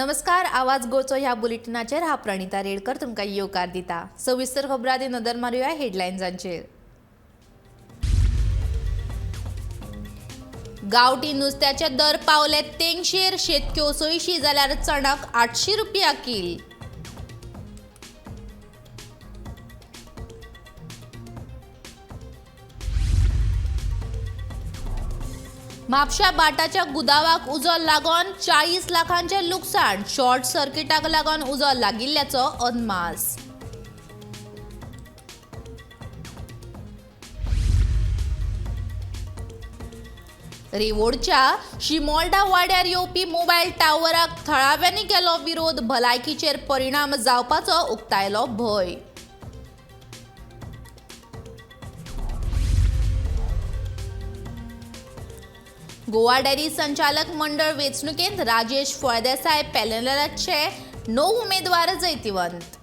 नमस्कार, आवाज गोचो ह्या बुलेटिनाचेर हांव प्रणिता रेडकर तुमकां येवकार दिता. सविस्तर खबरां आदी नदर मारुया हेडलायन्सांचेर. गांवठी नुस्त्याचे दर पावले तेंगशेर, शेतक्यो 600 जाल्यार चणक 800 रुपया कील. म्हापशा बाटाच्या गुदावाक उजो लागून 40 लाखांचे लुकसाण, शॉर्ट सर्किटाक लागून उजो लागिल्ल्याचो अदमास. रेवोडच्या शिमोल्डा वाड्यार येवपी मोबायल टावराक थळाव्यांनी केलो विरोध, भलायकीचेर परिणाम जावपाचो उक्तायलो भंय. गोवा डेअरी संचालक मंडळ वेंचणुकेंत राजेश फळदेसाय पॅनलाचे 9 उमेदवार जैतिवंत.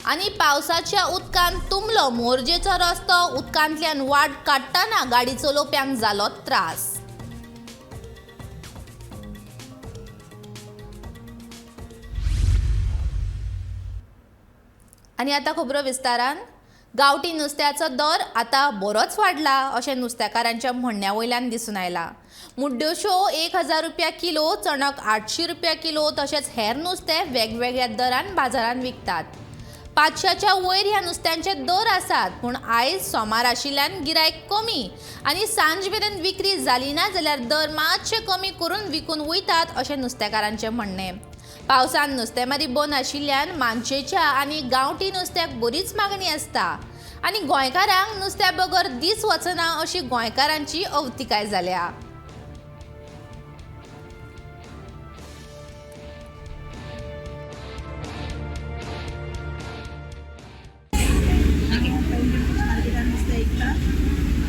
आनी पावसाच्या उदकान तुंबलो मोरजेचो रस्तो, उदकांतल्यान वाट काडटना गाडी चलोवप्यांक जालो त्रास. आनी आतां खबरो विस्तारान. गांवठी नुस्त्याचो दर आतां बरोच वाडला अशें नुस्तेकारांच्या म्हणण्या वयल्यान दिसून आयला. मुड्ड्योश्यो 1000 रुपया किलो, चणक 800 रुपया किलो, तशेंच हेर नुस्तें वेगवेगळ्या दरान बाजारांत विकतात. 500च्या वयर ह्या नुस्त्यांचे दर आसात, पूण आयज सोमार आशिल्ल्यान गिरायक कमी आनी सांज मेरेन विक्री जाली ना जाल्यार दर मातशे कमी करून विकून वयतात अशें नुस्तेकारांचें म्हणणें. पावसान नुस्तेमारी बंद आशिल्ल्यान मानशेच्या आनी गांवठी नुस्त्याक बरीच मागणी आसता आनी गोंयकारांक नुस्त्या बगर दीस वचना अशी गोंयकारांची अवतिकाय जाल्या. मार्केटान नुस्तें विकता.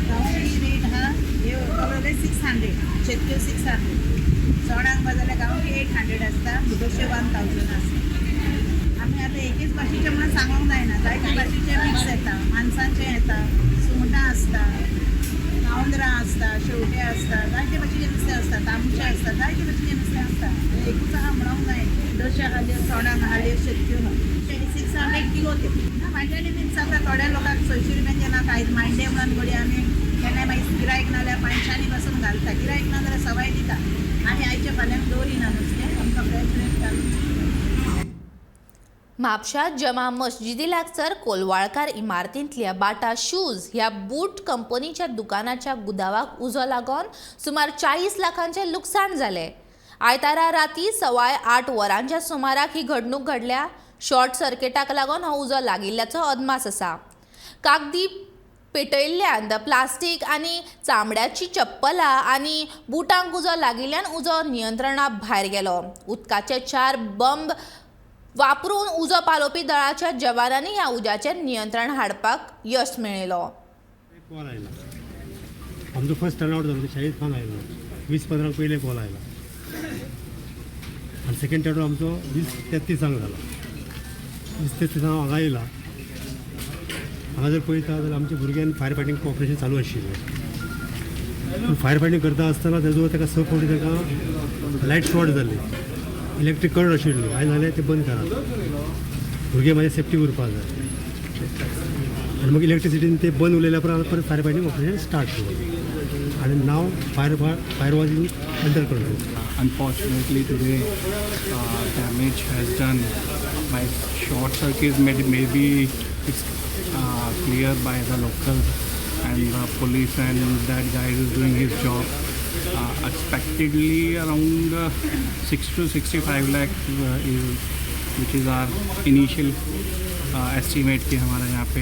गांवठी रेट आहा हे कलोले 600, शेतक्यो 600, चणाक जाल्यार गांवठी 800 आसता, मुदोशे 1000 आसता. आमी आतां एकेच भाशेचें म्हणून सांगूंक जायना, जायते भाशेचे मिक्स येता, मानसांचे येता, सुंगटां आसता, कावंदरां आसता, शेवटे आसता, जायते भाशेचें नुस्तें आसता, तामशे आसता, जायते भाशेचें नुस्तें आसता. एकूच आहा म्हणूंक जायना. डोशे हाल्यो, चणाक हाल्यो, शेतक्यो आहा, 600 किलो ते ना. मांड्यांनी मिक्स जाता. थोड्या लोकांक 600 रुपयांचे ना, कांय मांडे म्हणून घडये आमी केन्नाय मागीर गिरायक नाल्यार 500 पासून घालता, गिरायक ना जाल्यार सवाय दिता. आमी आयच्या फाल्यांक दवरिना नुस्तें, आमकां फ्रेश रेट घालून. म्हापशा जमा मस्जिदी लागसर कोलवाळकार इमारतींतल्या बाटा शूज ह्या बूट कंपनीच्या दुकानाच्या गुदावाक उजो लागून सुमार 40 लाखांचें लुकसाण जालें. आयतारा राती 8:15 वरांच्या सुमाराक ही घडणूक घडल्या. शॉर्ट सर्किटाक लागून हो उजो लागिल्ल्याचो अदमास आसा. कागदी पेटयल्ल्यान प्लास्टीक आनी चामड्याची चप्पलां आनी बुटांक उजो लागिल्ल्यान उजो नियंत्रणा भायर गेलो. उदकाचे 4 बंब वापरून उजो पालोवपी दळाच्या जवानांनी ह्या उज्याचेर नियंत्रण हाडपाक यश मेळयलो. कॉल आयला, आमचो फर्स्ट टर्नआउट जालो, शाहीद खान आयलो, 20:15 पयले कॉल आयला आनी सेकंड टर्नआउट आमचो 20:33 जालो. 20:33 हांगा येयला. हांगा जर पळयता जाल्यार आमच्या भुरग्यांनी फायर फायटींग ऑपरेशन चालू आशिल्लें. पूण फायर फायटींग करता आसतना तेजो ताका 6 फावटी ताका लायट शॉर्ट जाली, इलेक्ट्रीक करंट आशिल्लो. हांवें सांगलें तें बंद करात, भुरगे म्हाजे सेफ्टी उरपाक जाय. आनी मागीर इलेक्ट्रिसिटीन ते बंद उरलेल्या उपरांत परत फायर फायटींग ऑपरेशन स्टार्ट केलें आनी now fire was in under control. Unfortunately today damage has done by short circuit. Maybe it's clear by the locals and the police, and that guy is doing his job. Expectedly around 6 to 65 lakh is, which is our initial estimate कि हमारा यहाँ pay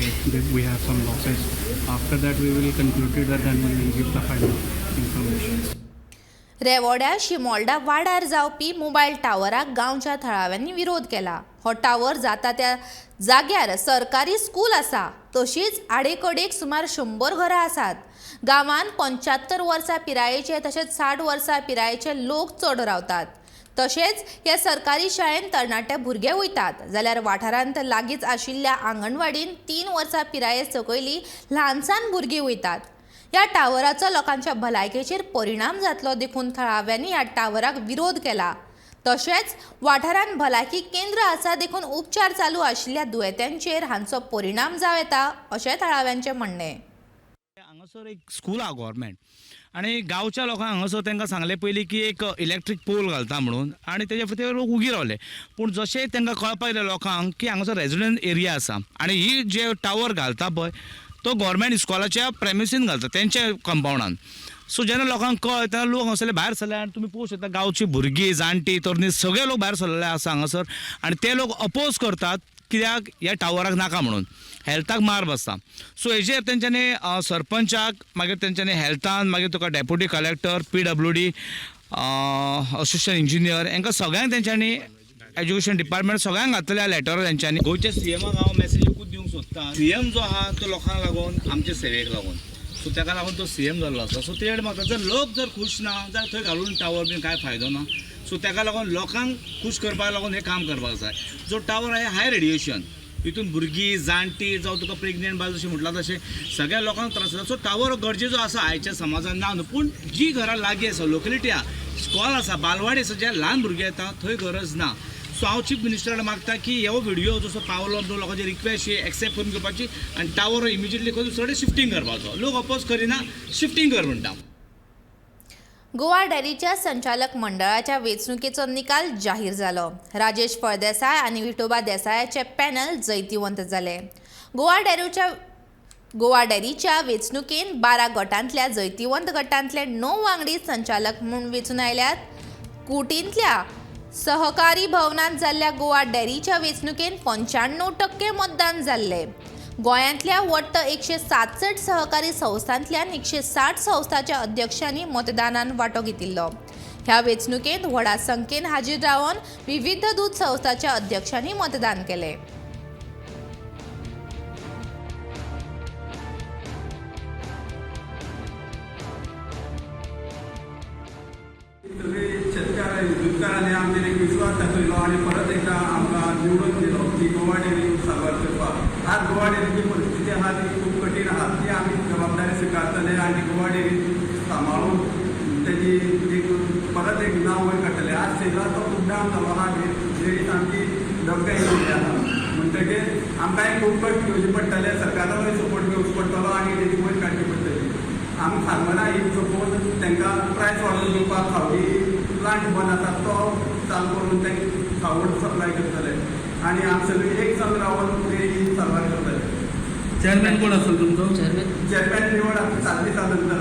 we have some losses. After that we will conclude it and then we will give the final information. रेवोड्या शिमोल्डा वाड्यार जावपी mobile टावराक गांवच्या थळाव्यांनी विरोध केला. हो टावर जाता त्या जाग्यार सरकारी स्कूल आसा, तशीच आडेकडेक सुमार 100 घरां आसात. गांवांत 75 वर्सां पिरायेचे तशेंच 60 वर्सां पिरायेचे लोक चड रावतात. तशेंच ह्या सरकारी शाळेंत तरणाटे भुरगे वयतात, जाल्यार वाठारांत लागींच आशिल्ल्या आंगणवाडीन 3 वर्सां पिराये सकयली ल्हानसान भुरगीं वयतात. ह्या टावराचो लोकांच्या भलायकेचेर परिणाम जातलो देखून थळाव्यांनी ह्या टावराक विरोध केला. तशेंच वाठारांत भलायकी केंद्र आसा देखून उपचार चालू आशिल्ल्या दुयेंत्यांचेर हांचो परिणाम जावं येता अशें थळाव्यांचें म्हणणें. हांगासर एक स्कूल आहा गव्हर्मेंट आनी गांवच्या लोकांक हांगासर तांकां सांगलें पयलीं की एक इलेक्ट्रीक पोल घालता म्हणून आनी तेजे खातीर लोक उगी रावले. पूण जशें तांकां कळपाक येयलें लोकांक की हांगासर रेजिडंट एरिया आसा आनी ही जे टावर घालता पळय तो गव्हर्मेंट इस्कॉलाच्या प्रेमिसीन घालता तेंच्या कंपावंडान. सो जेन्ना लोकांक कळ्ळें तेन्ना लोक हांगासरले भायर सरले आनी तुमी पळोवंक शकता गांवची भुरगीं जाणटीं तरणी सगळे लोक भायर सरलेले आसा हांगासर आनी ते लोक अपोज करतात कित्याक ह्या टावराक नाका म्हणून हेल्थाक मार बसता. सो हेजेर तेंच्यांनी सरपंचाक मागीर तेंच्यांनी हेल्थान मागीर तुका deputy collector PWD assistant engineer हांकां सगळ्यांक तेंच्यांनी एज्युकेशन डिपार्टमेंट सगळ्यांक घातलेल्या लेटर तेंच्यांनी. गोंयच्या सीएमाक हांव मॅसेज एकूच दिवंक सोदता, सीएम जो आहा तो लोकांक लागून आमचे सेवेक लागून, सो ताका लागून तो सीएम जाल्लो आसा. सो ते म्हाका जर लोक जर खूश ना जाल्यार थंय घालून टावर बीन कांय फायदो ना. सो ताका लागून लोकांक खूश करपाक लागून हें काम करपाक जाय. जो टावर आहे हाय रेडिएशन, हितून भुरगीं जाणटीं जावं तुका प्रेग्नेंट बायल जशें म्हटलां तशें सगळ्या लोकांक त्रास जाता. सो टावर गरजेचो आसा आयच्या समाजान ना न्हू, पूण जी घरां लागीं आसा लोकेलिटी आसा स्कॉल आसा बालवाडी आसा जे ल्हान भुरगीं येता थंय गरज ना. सो हांव चीफ मिनिस्टराक मागता की हो व्हिडियो जसो पावलो तो लोकांची रिक्वेस्ट ही एक्सेप्ट करून घेवपाची आनी टावर इमिजिएटली खंय दुसरे कडेन शिफ्टींग करपाचो. लोक अपोज करिना, शिफ्टींग कर म्हणटा. गोवा डेअरीच्या संचालक मंडळाच्या वेंचणुकेचो निकाल जाहीर जालो. राजेश फळदेसाय आनी विठोबा देसायाचे पॅनल जैतिवंत जाले. गोवा डेअरीच्या वेंचणुकेन 12 गटांतल्या जैतिवंत गटांतले 9 वांगडी संचालक म्हूण वेंचून आयल्यात. कुटींतल्या सहकारी भवनांत जाल्ल्या गोवा डेअरीच्या वेंचणुकेन 95% मतदान जाल्लें. गोंयांतल्या वट्ट 167 सहकारी संस्थांतल्यान 160 संस्थांच्या अध्यक्षांनी मतदानान वांटो घेतिल्लो. ह्या वेंचणुकेंत व्हडा संख्येन हाजीर रावन विविध दूद संस्थांच्या अध्यक्षांनी मतदान केलें. शेतकारांनी दुदकारांनी आमचेर एक विस्वास दाखयलो आनी परत एकदां आमकां निवडून दिलो की गोवा डेअरी साल्वार करपाक. आज गोवा डेअरीची परिस्थिती आहा ती खूब कठीण आहा, ती आमी जबाबदारी स्विकारतले आनी गोवा डेअरी सांबाळून तेजी एक परत एक नांव वयर काडटले. आज सेलाचो खूब डावन जालो आहा, डेअरी सामकी धपक्या येयल्ली आहा, म्हणटकीर आमकांय खूब कट घेवचे पडटले, सरकाराचोय सपोर्ट घेवचो पडटलो आनी तेजी वयर काडची पडटली. आमी फार्मरां ही सपोज तांकां प्रायस वाडोवन दिवपाक खावडी प्लांट बंद आसा तो चालू करून तांकां खावड सप्लाय करतले आनी आमी सगळीं एक संग रावन ही साल्वार करतले. चेअरमॅन कोण आसलो तुमचो? चेअरमॅन निवड आमची सात दिसां नंतर.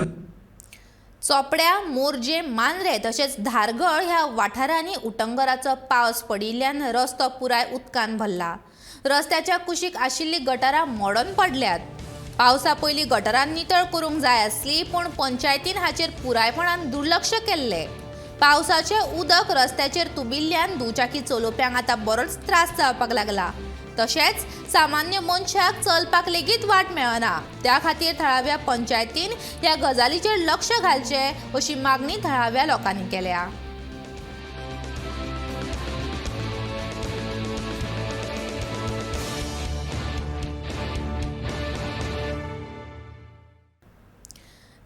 चोपड्या, मोरजे, मांद्रे तशेंच धारगळ ह्या वाठारांनी उटंगराचो पावस पडिल्ल्यान रस्तो पुराय उदकान भरला. रस्त्याच्या कुशीक आशिल्लीं गटारां मोडून पडल्यात. पावसा पयलीं गटरां नितळ करूंक जाय आसली, पूण पंचायतीन हाचेर पुरायपणान दुर्लक्ष केल्लें. पावसाचें उदक रस्त्याचेर तुबिल्ल्यान दुचाकी चलोवप्यांक आतां बरोच त्रास जावपाक लागला. तशेंच सामान्य मनशाक चलपाक लेगीत वाट मेळना. त्या खातीर थळाव्या पंचायतीन ह्या गजालीचेर लक्ष घालचें अशी मागणी थळाव्या लोकांनी केल्या.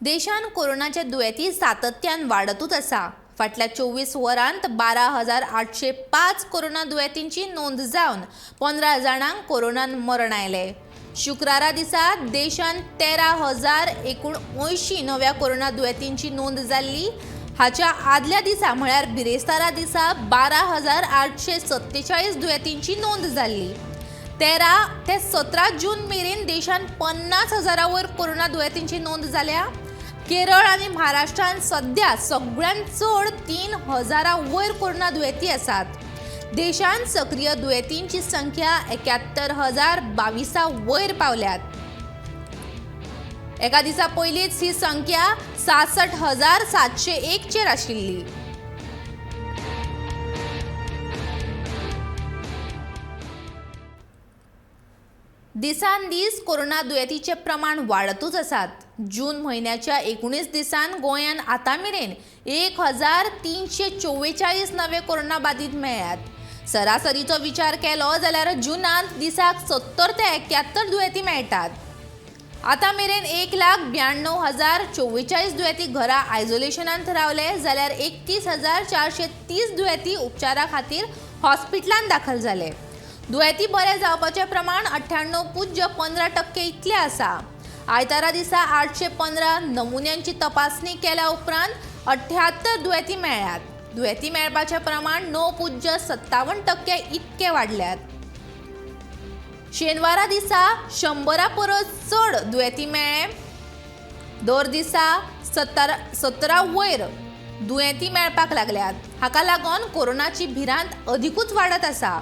देशांत कोरोनाचे दुयेंती सातत्यान वाडतूच आसा. फाटल्या 24 वरांत 12,805 कोरोना दुयेंतींची नोंद जावन 15 जाणांक कोरोनान मरण आयलें. शुक्रारा दिसा देशांत 13,079 नव्या कोरोना दुयेंतींची नोंद जाल्ली. हाच्या आदल्या दिसा म्हळ्यार बिरेस्तारा दिसा 12,847 दुयेंतींची नोंद जाल्ली. 13 ते 17 जून मेरेन देशांत 50,000 वयर कोरोना दुयेंतींची नोंद जाल्या. केरळ आनी महाराष्ट्रांत सध्या सगळ्यांत चड 3,000 वयर कोरोना दुयेंती आसात. देशांत सक्रीय दुयेंतींची संख्या 71,022 वयर पावल्यात. एका दिसा पयलींच ही संख्या 66,701 चेर आशिल्ली. दिसान दीस कोरोना दुयेंतीचें प्रमाण वाडतूच आसात. जून म्हयन्याच्या 19 दिसान गोंयांत आतां मेरेन 1,344 नवे कोरोना बादीत मेळ्ळ्यात. सरासरीचो विचार केलो जाल्यार जुनांत दिसाक 70 ते 71 दुयेंती मेळटात. आतां मेरेन 1,92,044 दुयेंती घरा आयसोलेशनांत रावले जाल्यार 31,430 दुयेंती उपचारा खातीर हॉस्पिटलांत दाखल जाले. दुयेंती बरे जावपाचें प्रमाण 98.15% इतलें आसा. आयतारा दिसा 815 नमुन्यांची तपासणी केल्या उपरांत 78 दुयेंती मेळ्ळ्यात. दुयेंती मेळपाचें प्रमाण 9.57% इतकें वाडल्यात. शेनवारा दिसा 100 परस चड दुयेंती मेळ्ळे. दर दिसा 17 वयर दुयेंती मेळपाक लागल्यात. हाका लागून कोरोनाची भिरांत अधिकूच वाडत आसा.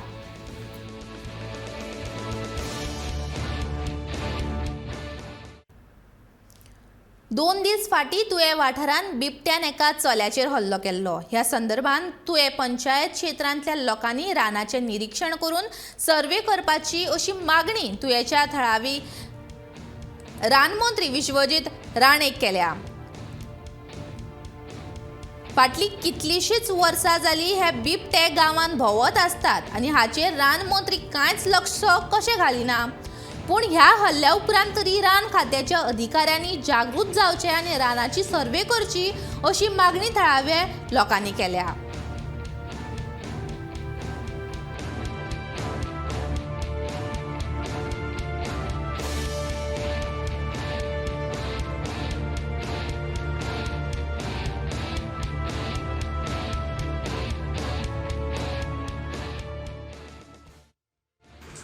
दोन दीस फाटीं तुयें वाठारांत बिबट्यान एका चल्याचेर हल्लो केल्लो. ह्या संदर्भात तुयें पंचायत क्षेत्रांतल्या लोकांनी रानाचें निरीक्षण करून सर्वे करपाची अशी मागणी तुयेंच्या थळावी रानमंत्री विश्वजीत राणेक केल्या. फाटलीं कितलींशींच वर्सां जालीं हे बिबटे गांवांत भोंवत आसतात आनी हाचेर रानमंत्री कांयच लक्ष कशें घालिना. पूण ह्या हल्ल्या उपरांत तरी रान खात्याच्या अधिकाऱ्यांनी जागृत जावचें आनी रानाची सर्वे करची अशी मागणी थळाव्या लोकांनी केल्या.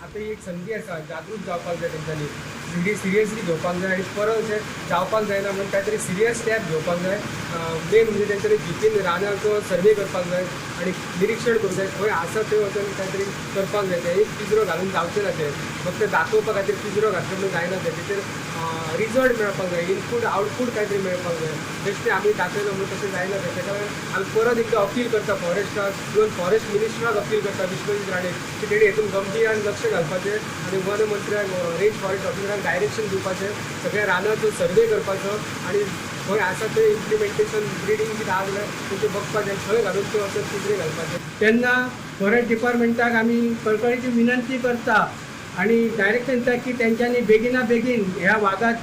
आतां एक संदी आसा, जागृत जावपाक जाय तेंच्यांनी, सिरियसली घेवपाक जाय आनी परत अशें जावपाक जायना म्हणून कांय तरी सिरियस स्टेप घेवपाक जाय. मेन म्हणजे तेंच्यांनी जिपीन रानाचो सर्वे करपाक जाय आनी निरिक्षण करूंक जाय, खंय आसा थंय वचून कांय तरी करपाक जाय. तें एक पिंजरो घालून जावचें ना, तें फक्त दाखोवपा खातीर पिंजरो घातलो म्हणून जायना, तें तेचेर रिजल्ट मेळपाक जाय, इनपूट आउटपूट कांय तरी मेळपाक जाय. बेश्टें आमी दाखयलो म्हणून तशें जायना तें. तेका आमी परत एकदां अपील करता फॉरेस्टाक, इवन फॉरेस्ट मिनिस्टराक अपील करता विश्वजीत राणे की तेणी हेतून गंभीरान लक्ष घालपाचें आनी वन मंत्र्याक, रेंज फॉरेस्ट ऑफिसरांक डायरेक्शन दिवपाचें, सगळ्या रानाचो सर्वे करपाचो आनी खंय आसा थंय इम्प्लिमेंटेशन ब्रिडींग कितें आसा जाल्यार तेंचें बघपाचें, खंय घालून थंय वचून पिंजरे घालपाचे. तेन्ना फॉरेस्ट डिपार्टमेंटाक आमी कळकळीची विनंती करता आनी डायरेक्शन दिता की तेंच्यांनी बेगिना बेगीन ह्या वागाक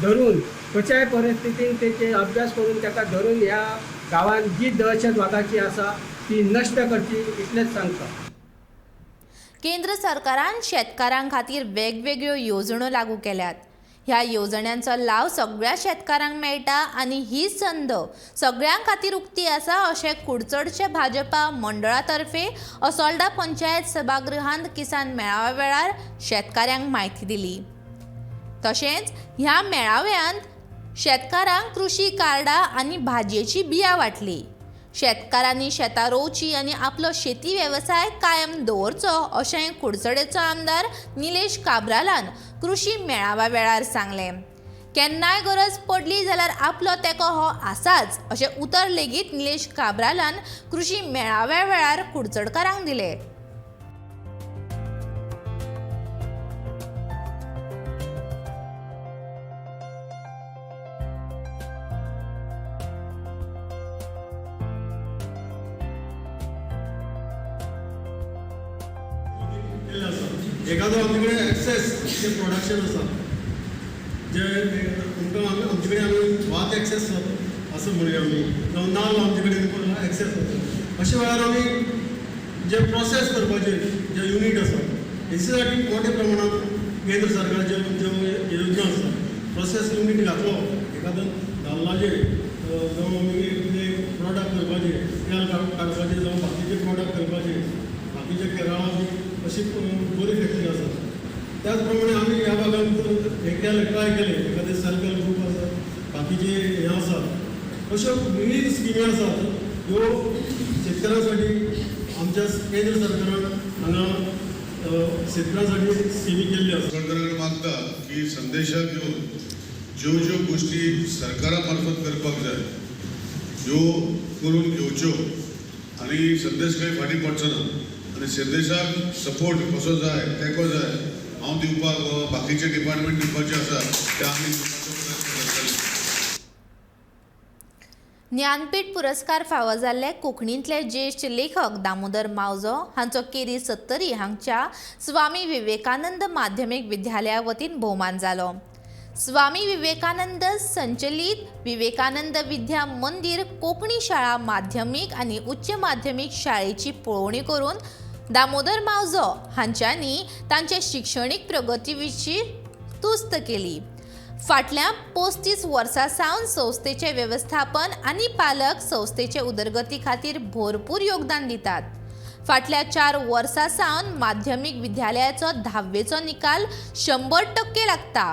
धरून खंयच्याय परिस्थितीन तेचे अभ्यास करून ताका धरून ह्या गांवांत जी दहशत वागाची आसा ती नश्ट करची, इतलेंच सांगता. केंद्र सरकारान शेतकारां खातीर वेगवेगळ्यो येवजण्यो लागू केल्यात. ह्या येवजण्यांचो लाव सगळ्या शेतकारांक मेळटा आनी ही संद सगळ्यां खातीर उक्ती आसा अशें कुडचडचे भाजपा मंडळा तर्फे असोल्डा पंचायत सभागृहांत किसान मेळाव्या वेळार शेतकाऱ्यांक म्हायती दिली. तशेंच ह्या मेळाव्यांत शेतकारांक कृशी कार्डां आनी भाजयेची बियां वांटली. शेतकारांनी शेतां रोवची आनी आपलो शेती वेवसाय कायम दवरचो अशें कुडचडेचो आमदार निलेश काब्रालान कृशी मेळाव्या वेळार सांगलें. केन्नाय गरज पडली जाल्यार आपलो तेंको हो आसाच अशें उतर लेगीत निलेश काब्रालान कृशी मेळाव्या वेळार कुडचडकारांक दिलें. एखादो आमचे कडेन एक्सेस जे प्रोडक्शन आसा जे तुमकां आमचे कडेन आमी भात एक्सेस आसा म्हणुया आमी, जावं नाल्ल आमचे कडेन एक्सेस आसा, अशे वेळार आमी जे प्रोसेस करपाचे जे युनीट आसा हेचे मोठ्या प्रमाणात केंद्र सरकारच्यो ज्यो योजना आसा प्रोसेस युनीट घातलो एखादो नाल्लाचेर जावं आमी कितें प्रोडक्ट करपाचे तेल काडपाचें जावं बाकीचे प्रोडक्ट करपाचे बाकीचे केरळा बी अशी बरी फॅक्टरी आसा. त्याच प्रमाणे आमी ह्या भागांत हें केलें, ट्राय केलें, एखादें सेल्फ हेल्प ग्रूप आसा, बाकीचे हें आसा, अश्यो विविध स्किमी आसात ह्यो शेतकऱ्यां साठी आमच्या केंद्र सरकारान हांगा शेतकऱ्यां साठी स्किमी केल्ली आसा. सरकाराकडे मागता की संदेशा घेवन ज्यो ज्यो गोष्टी सरकारा मार्फत करपाक जाय ह्यो करून घेवच्यो आनी संदेश खंय फाटीं पडचो ना आनी संदेशाक सपोर्ट कसो जाय तेंको जाय हांव दिवपाक बाकीचे डिपार्टमेंट दिवपाचे आसा ते आमी दिवपाचो प्रयत्न करतले. ज्ञानपीठ पुरस्कार फावो जाल्ले कोंकणींतले ज्येश्ठ लेखक दामोदर मावजो हांचो केरी सत्तरी हांगच्या स्वामी विवेकानंद माध्यमीक विद्यालया वतीन भोवमान जालो. स्वामी विवेकानंद संचलीत विवेकानंद विद्या मंदिर कोंकणी शाळा माध्यमीक आनी उच्च माध्यमीक शाळेची पळोवणी करून दामोदर मावजो हांच्यांनी तांचे शिक्षणीक प्रगती विशीं तुस्त केली. फाटल्या 35 वर्सां सावन संस्थेचे वेवस्थापन आनी पालक संस्थेचे उदरगती खातीर भरपूर योगदान दितात. फाटल्या 4 वर्सां सावन माध्यमीक विद्यालयाचो 10वेचो निकाल 100% लागता.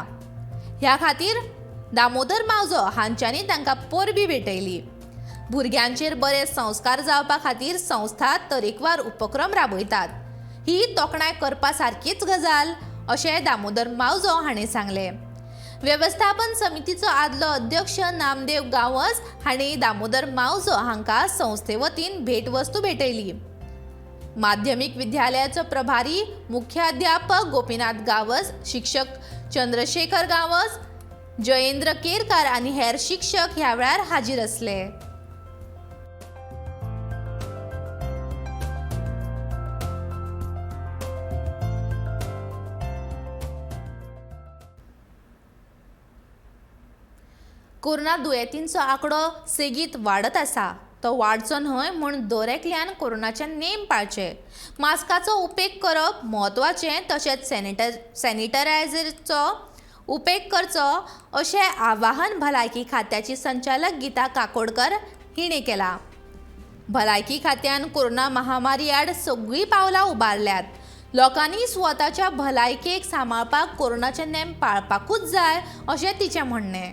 ह्या खातीर दामोदर मावजो हांच्यांनी तांकां परबीं भेटयली. भुरग्यांचेर बरे संस्कार जावपा खातीर संस्था तरेकवार उपक्रम राबयतात. ही तोखणाय करपा सारकीच गजाल अशें दामोदर मावजो हाणें सांगलें. वेवस्थापन समितीचो आदलो अध्यक्ष नामदेव गांवस हांणी दामोदर मावजो हांकां संस्थे वतीन भेटवस्तू भेटयली. माध्यमीक विद्यालयाचो प्रभारी मुख्याध्यापक गोपीनाथ गांवस, शिक्षक चंद्रशेखर गांवस, जयेंद्र केरकार आनी हेर शिक्षक ह्या वेळार हाजीर आसले. कोरोना दुयेंतींचो आंकडो सेगीत वाडत आसा. तो वाडचो न्हय म्हूण दर एकल्यान कोरोनाचे नेम पाळचे. मास्काचो उपेग करप म्हत्वाचें, तशेंच सॅनिटायझरचो उपेग करचो अशें आवाहन भलायकी खात्याची संचालक गीता काकोडकर हिणें केलां. भलायकी खात्यान कोरोना महामारी आड सगळीं पावलां उबारल्यात. लोकांनी स्वताच्या भलायकेक सांबाळपाक कोरोनाचे नेम पाळपाकूच जाय अशें तिचें म्हणणें.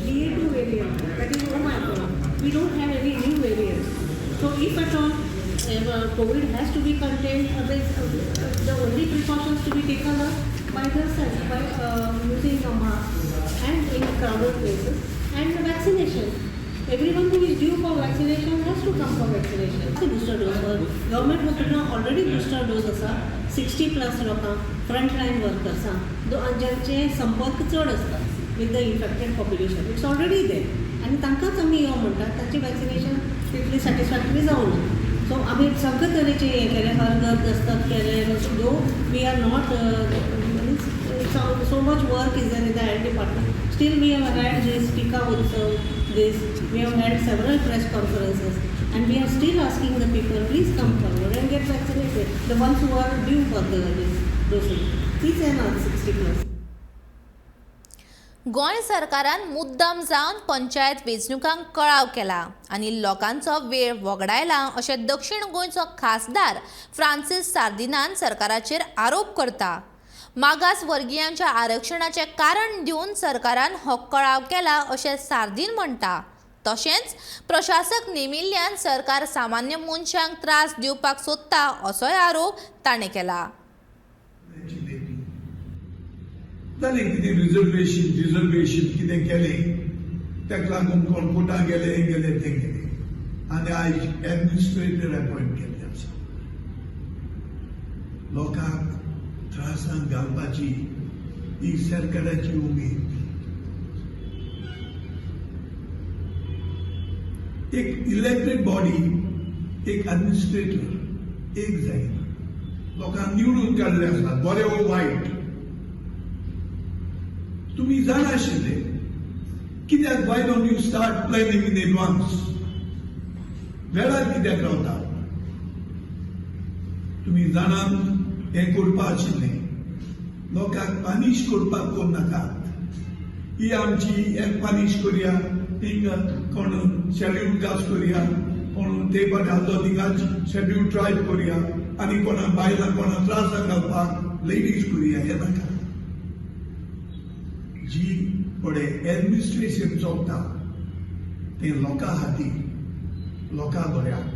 BA2 variant, that is Omicron. We don't have any new variants. So if at all COVID has to be contained, the only precautions to be taken are by the self, by using a mask and in crowded places, and the vaccination. Everyone who is due for vaccination has to come for vaccination. The booster dose for government hospital already booster dose asa 60+ लोकांक, frontline वर्कर्सांक, ज्यांचे संपर्क चड आसता with the infected population, it's already there. आनी तांकांच आमी यो म्हणटात, तांचें वॅक्सिनेशन तितली सॅटिस्फॅक्टरी जावना. सो आमी सगळे तरेचे हें केलें, हर घर दस्तक केलें. Though we are not means so much work is there in the health department, still we have had this Tika Utsav, this we have had several press conferences, and we are still asking the people please come forward and get vaccinated, the ones who are due for the this dosing. तीच आहे ना 60+. गोंय सरकारान मुद्दम जावन पंचायत वेंचणुकांक कळाव केला आनी लोकांचो वेळ वगडायला अशें दक्षिण गोंयचो खासदार फ्रांसीस सार्दिनान सरकाराचेर आरोप करता. मागास वर्गियांच्या आरक्षणाचें कारण दिवन सरकारान हो कळाव केला अशें सार्दीन म्हणटा. तशेंच प्रशासक नेमिल्ल्यान सरकार सामान्य मनशांक त्रास दिवपाक सोदता असोय आरोप ताणें केला. जालें कितें रिजर्वेशन रिजर्वेशन कितें केलें ताका लागून कोण कोर्टां गेले गेले तें गेले आनी आयज एडमिनिस्ट्रेटर अपॉयंट केल्ले आसा. लोकांक त्रासान घालपाची ही सरकाराची उमेद. एक इलेक्टेड बॉडी, एक एडमिनिस्ट्रेटर एक जायना. लोकांक निवडून काडले आसा, बरे वो वायट तुम्ही जाणा आशिल्ले. कित्याक why don't you start planning in advance? वेळार कित्याक रावता? तुमी जाणात हें करपा आशिल्लें. लोकांक पानिश करपाक कोरनाकात. ही आमची एक पानिश करया, थिंगा कोण शेड्यूल कास्ट करया, कोण ते घालतो थिंगा शेड्यूल ट्रायब करया, आनी कोणा बायलां कोणा त्रासाक घालपाक लेडीज करया. हें नाका. जी पळय एडमिनिस्ट्रेशन चलता तें लोकां खातीर, लोकां बऱ्याक.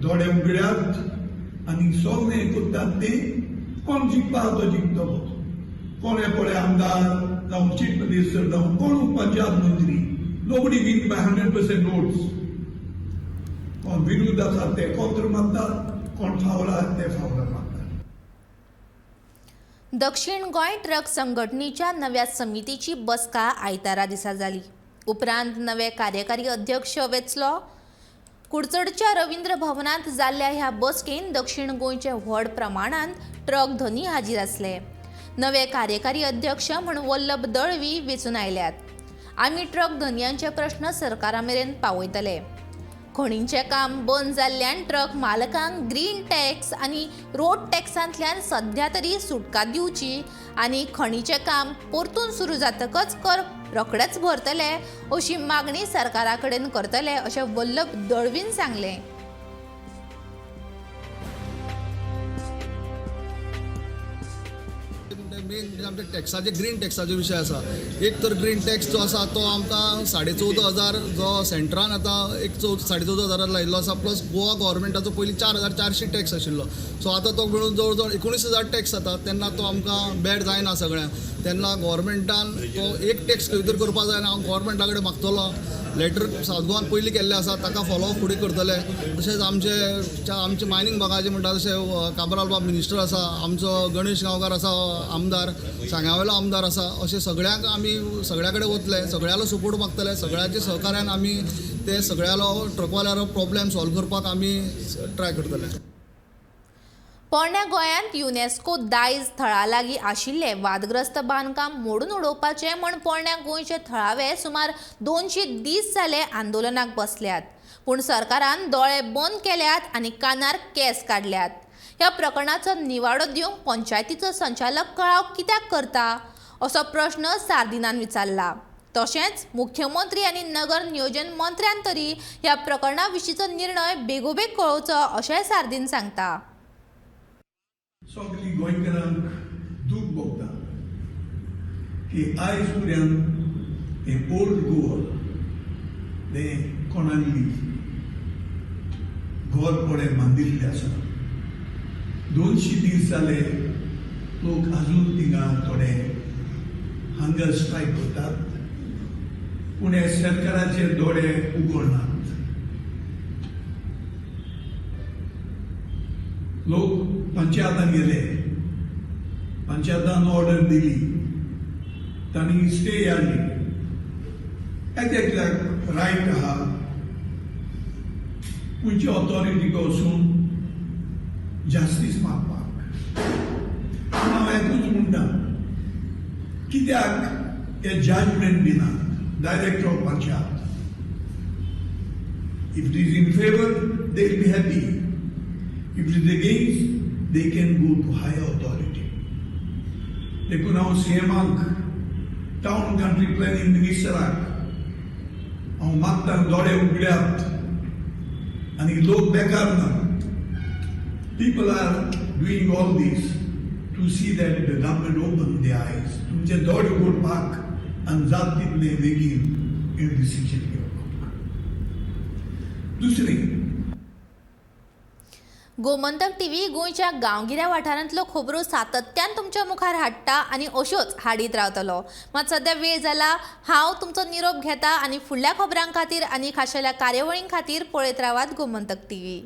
दोळे उगड्यात आनी सगळें करतात तें कोण जिखपा तो जिखतलो. कोण हें पळय आमदार जावं चीफ मिनिस्टर जावं कोण पंचायत मंत्री, nobody win by 100% votes. कोण विरुद्ध आसात ते कोंत्र मारतात, कोण फावरा ते फावरा मारतात. दक्षिण गोंय ट्रक संघटनेच्या नव्या समितीची बसका आयतारा दिसा जाली. उपरांत नवे कार्यकारी अध्यक्ष वेंचलो. कुडचडच्या रवींद्र भवनांत जाल्ल्या ह्या बसकेन दक्षिण गोंयचे व्हड प्रमाणांत ट्रक धनी हाजीर आसले. नवे कार्यकारी अध्यक्ष म्हूण वल्लभ दळवी वेंचून आयल्यात. आमी ट्रक धनयांचे प्रश्न सरकारा मेरेन पावयतले. खणींचें काम बंद जाल्ल्यान ट्रक मालकांक ग्रीन टॅक्स आनी रोड टॅक्सांतल्यान सध्या तरी सुटका दिवची आनी खणीचें काम परतून सुरू जातकच कर रोखडेच भरतले अशी मागणी सरकारा कडेन करतले अशें वल्लभ दळवीन सांगलें. मेन म्हणजे आमच्या टॅक्साचे ग्रीन टॅक्साचो विशय आसा. एक तर ग्रीन टॅक्स जो आसा तो आमकां 14,500 जो सेंट्रान आतां एक 14,500 लायिल्लो आसा, प्लस गोवा गव्हर्मेंटाचो पयलीं 4,400 टॅक्स आशिल्लो. सो आतां तो मेळून जवळ जवळ 19,000 टॅक्स जाता. तेन्ना तो आमकां बॅड जायना सगळ्यांक. तेन्ना गव्हर्मेंटान तो एक टॅक्स खंय तर करपाक जायना. हांव गव्हर्मेंटा कडेन मागतलो लेटर सावथ गोवान पयलीं केल्लें आसा ताका फॉलोअप फुडें करतले. तशेंच आमचे आमचे मायनींग भागाचे म्हणटा तशें काब्राल बाब मिनिस्टर आसा, आमचो गणेश गांवकार आसा आमदार, सांग्यावेलो आमदार आसा. अशें सगळ्यांक आमी सगळ्या कडेन वतले, सगळ्यालो सपोर्ट मागतले. सगळ्याच्या सहकार्यान आमी ते सगळ्यालो ट्रकवाल्यालो प्रॉब्लेम सॉल्व करपाक आमी ट्राय करतले. पोरण्या गोंयांत युनेस्को दायज थळा लागीं आशिल्लें वादग्रस्त बांदकाम मोडून उडोवपाचें म्हूण पोरण्या गोंयचे थळावे सुमार 200 दीस जाले आंदोलनाक बसल्यात. पूण सरकारान दोळे बंद केल्यात आनी कानार केंस काडल्यात. ह्या प्रकरणाचो निवाडो दिवंक पंचायतीचो संचालक कळाव कित्याक करता असो प्रश्न सार्दिनान विचारला. तशेंच मुख्यमंत्री आनी नगर नियोजन मंत्र्यान तरी ह्या प्रकरणा विशींचो निर्णय बेगोबेग कळोवचो अशेंय सार्दीन सांगता. सगळी गोंयकारांक दूख भोगता की आयज पर्यंत हें ओल्ड गोवा तें कोणाली घर पळय बांदिल्लें आसा. 200 दीस जाले लोक आजून थिंगा थोडे हंगर स्ट्रायक करतात, पूण हे सरकाराचे दोळे उगडनात. लोक पंचायतान गेले, पंचायतान ऑर्डर दिली, तांणी स्टे हाडली. एक एकल्याक रायट आहा खंयच्या ऑथॉरिटीक वचून जास्तीस मागपाक. पूण हांव एकूच म्हणटा, कित्याक हे जजमेंट दिना director of panchayat. If it is in favour they will be happy, if it is against they can go to higher authority. देखून हांव सीएमाक, टावन कंट्री प्लॅनिंग मिनिस्टराक हांव मागता दोळे उगड्यात आनी लोक बेकार ना. People are doing all this to see that the government open the eyes. तुमचे दोळे उगडपाक आनी जात तितले बेगीन हें डिसिजन घेवपाक. दुसरें, गोमंतक टीव्ही गोंयच्या गांवगिऱ्या वाठारांतल्यो खबरो सातत्यान तुमच्या मुखार हाडटा आनी अश्योच हाडीत रावतलो. मात सद्या वेळ जाला, हांव तुमचो निरोप घेता आनी फुडल्या खबरां खातीर आनी खाशेल्या कार्यावळीं खातीर पळयत रावात गोमंतक टीव्ही.